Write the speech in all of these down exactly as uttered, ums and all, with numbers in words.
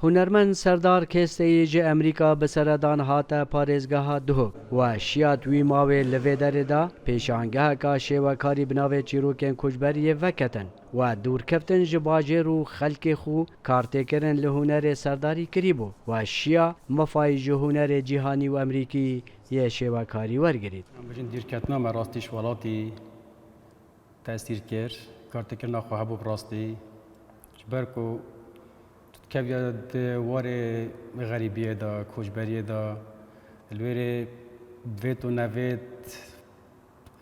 Hunermend Serdar Kêsteyî ji Amerîka bi seredan hate parêzgeha Duhok. We şiya di wî mawê li vê derê de pêşangeheka şêwekarî bi navê Çîrokên Koçberiyê veketin. We dûrkeftin ji bajêr û xelkê xwe kartêkirin li hunerê serdarî kirîbû. We şiya mifayî ji hunerê cîhanî û Amerîkî yê şêwekarî wergirît. Em bijin dîrketina me rastî ji welatî tesîr kir, kartêkirina xwe hebû bi rastî. Ji ber ku tu dikeviya di warê xerîbiyê de, koçberiyê de, li wêrê vêt û nevêt,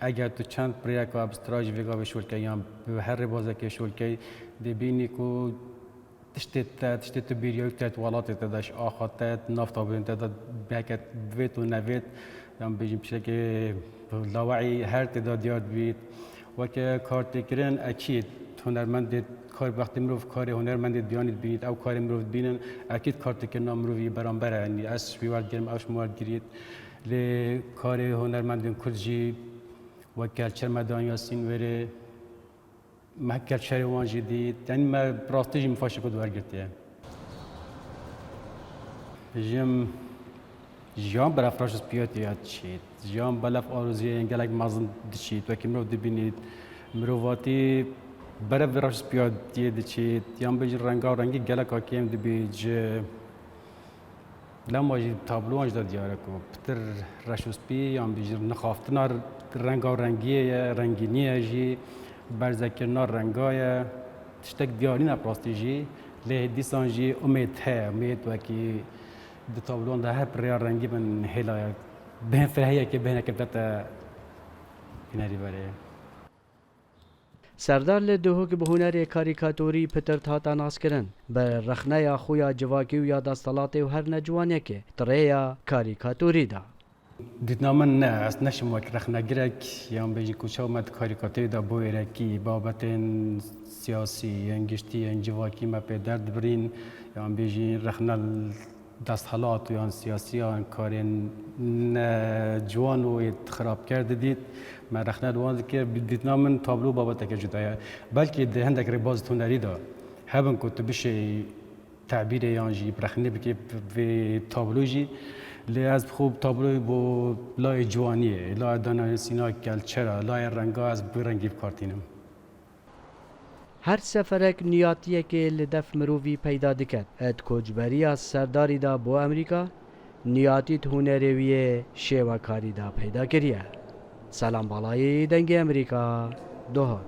eger tu çend pirêyeka bi strajî vê gavê şol key yan bi her rêbazekê şol key, dê bînî ku tiştê te, tiştê tu bîriyayî te, di welatê te de, ji axa te, di nav tabloyên te de, heke vêt û nevêt, yan bêjin pişekê lawayî her tê de diyar dibît. Weke kartêkirin, ekîd, hunermendê kar wextê mirov karê hunermendê diyanî dibînît, ew karê mirov dibînin, ekîd kartêkirina mirovî beramber e. Yanî ez ji wî werdigirim, ew ji min werdigirît. Lê karê hunermendên Kurd jî weke Çermedan Yasîn wêrê, me kelçerê wan jî dît. Yanî me bi rastî jî mifaşê ku di wergirtiye. Jim jiyan berefraş û spiyatê ya diçît. Jiyan belef aroziyên gelek mezin diçît. Wekî mirov dibînît, mirovatî berev vê reş û spiyatiyê diçît. Yan bêjin renga û rengî gelek a kêm dibît ji Lema jî tabloyan jî de diyar e ku pitir reş û spî yan bêjin nixaftina renga û rengiyê ye, rengîniyê ye jî, berzekirina renga ye. Tiştek diyar nîne bi rastî jî, lê dîsan jî umêd heye, umêd wekî di tabloyan de her pirêya rengî bin hêla ye. Bihên firehiyekê bihêne kevdete hûnerî berê. Serdar li Duhok bi hunerê karîkatorî pitir hate naskirin. Bi rexneya xwe ya civakî û ya desthilatê û her neciwanekê di rêya karîkatorî de. Dîtina min ne, ez neşim wek rexnegirek, yan bêjin ku çawa me di karîkatorî de boyerek babetên siyasî, yên giştî, yên civakî me pê derdibirîn, yan bêjin rexne desthilat û yan siyasiyan karên neciwan û yê xirabker didît. Me rexne li wan dikir, bi dîtina min tablo babeteke cuda ye. Belkî di hindek rêbaz hunerî de hebin ku tu bişêyî tebîrê yan jî rexnê bikê vê tablo jî. Lê ez bi xwe tabloyê bo layê ciwaniyê, layê danasîna kelçera, layê renga ez bi rengî bi kar tînim. Her seferek niyatiyekê li def mirovî peyda diket. Di koçberiya Serdarî de bo Amerîka, niyatî di hunerê wî yê şêwekarî de peyda kiriye. Selam Balayî, Dengê Amerîka, Duhok.